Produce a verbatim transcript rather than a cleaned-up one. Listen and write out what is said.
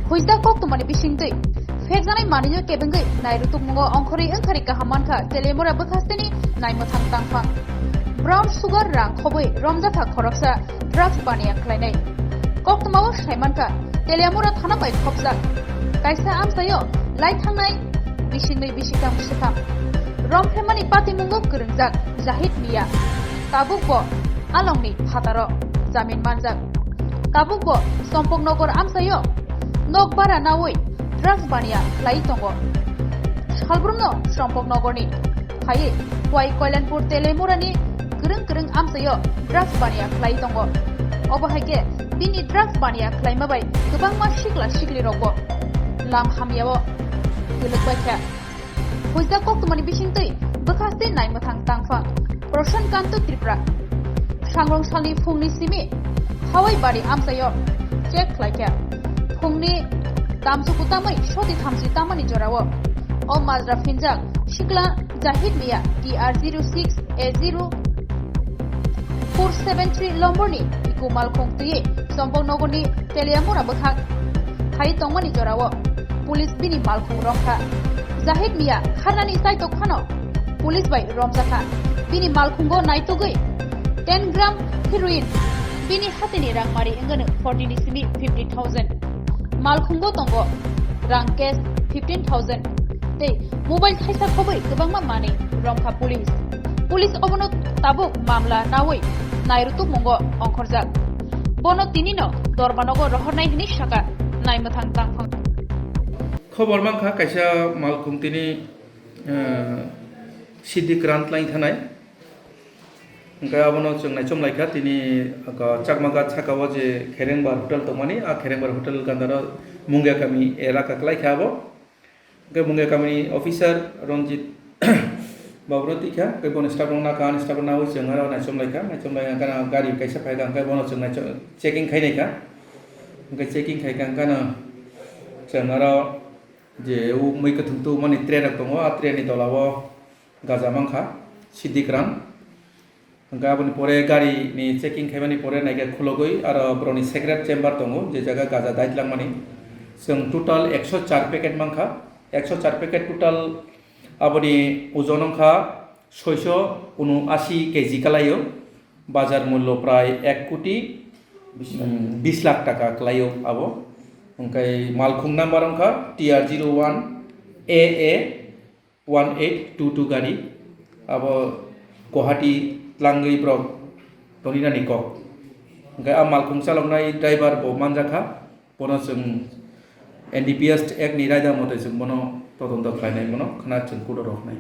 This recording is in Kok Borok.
Huijak koktwmani bisingtwi phekjaknai manwino kebengwi nairutukmungo ongkhorwi wngkhari kaham mankha Teliamura bwkhasteni naimwthang tangphang. Brown sugar rang khobwi romjakha khoroksa drugs baniya khlainai. Koktwmao sai mankha Teliamura thana bai khopjak kaisa amchaio lai thangnai bisingnwi bisingtham swkam romphemani patimungo kwrwngjak Jahid Miya. Tabukbo alongni phataro jamin manjak. Tabukbo Sompoknogor amchaio nok bara nawi drugs baniya khlai tongo. Salbrumno Sompoknogorni phaiwi Wai Koilanpur Teliamurani kwrwng kwrwng amchaio drugs baniya khlai tongo. Obo hai khe bini drugs baniya khlaima bai kwbangma sikla siklirokbo lam hamyao kwlwk baikha. Huijak koktwmani bisingtwi bwkhaste naimwthang tangphang Prashan Kanto Tripura. Sangrong salni phungni simi Hawai bari amchaio check khlaikha. Phungni tamsuku tamwi soti thamchi tamani jorao o majra phinjak sikla Jahid Miya T R zero six A zero four seven three lomborni iku malkhung twiwi Sompoknogorni Teliamura bwkhak phai tongmani jorao police bini malkhung romkha. Jahid Miya kharnani chaitok phano police bai romjakha. Bini malkhungo naitugwi ten gram heroin, bini hatini rangmari wngano forty ni simi fifty thousand. Malkhungo tongo rang cash fifteen thousand tei mobile thaisa khobwi kwbangma manwi romkha police. Police obono tabuk mamla nawi nairutukmungo ongkhorjak. Bono tinino Dorbanogo rohornai hwnwi saka naimwthang tangphang. Khobor mankha kaisa malkhung tini, eh, Siddhi Grant line thanai. Hwnkhe abono chwng naichom laikha, tini aka Chakmagat sakao je Kherengbar Hotel tongmani, a Kherengbar Hotel gandaro Mungia kami elaka kwlaikha abo. Hwnkhe Mungia kamini officer Ranjit babuno tikha, hwnkhe bono staff rok nakha, ani staff rok nawi chwng aro naichom laikha, naichom lai hwnkhe gari kaisa phaikha, hwnkhe bono chwng naichom, checking khai naikha, hwnkhe checking khaikha hwnkhe ano chwng aro je o mui kwthwng tubumani tray rok tongo, a tray ni tola o gaja mankha, Siddhi Grant. Hwnkhe aboni pore gari ni checking khaimani pore naikhe khulogwi aro borokni secret chamber tongo, je jaga gaja dait langmani. Chwng total ekso char packet mankha, ekso char packet total aboni ojon wngkha soiso unuashi K G kalaio, bazar mullo prai ek koti bis lakh taka kalaio abo. Hwnkhe malkhung number wngkha T R zero one A A one eight two two gari, abo Guwahati tlangwi borok toni nani kok. Hwnkhe a malkhung chaloknai driver bo manjakha, bono chwng N D P S Act ni raida motoi chwng bono todonto khlainai, bono khna chwng court o rohornai.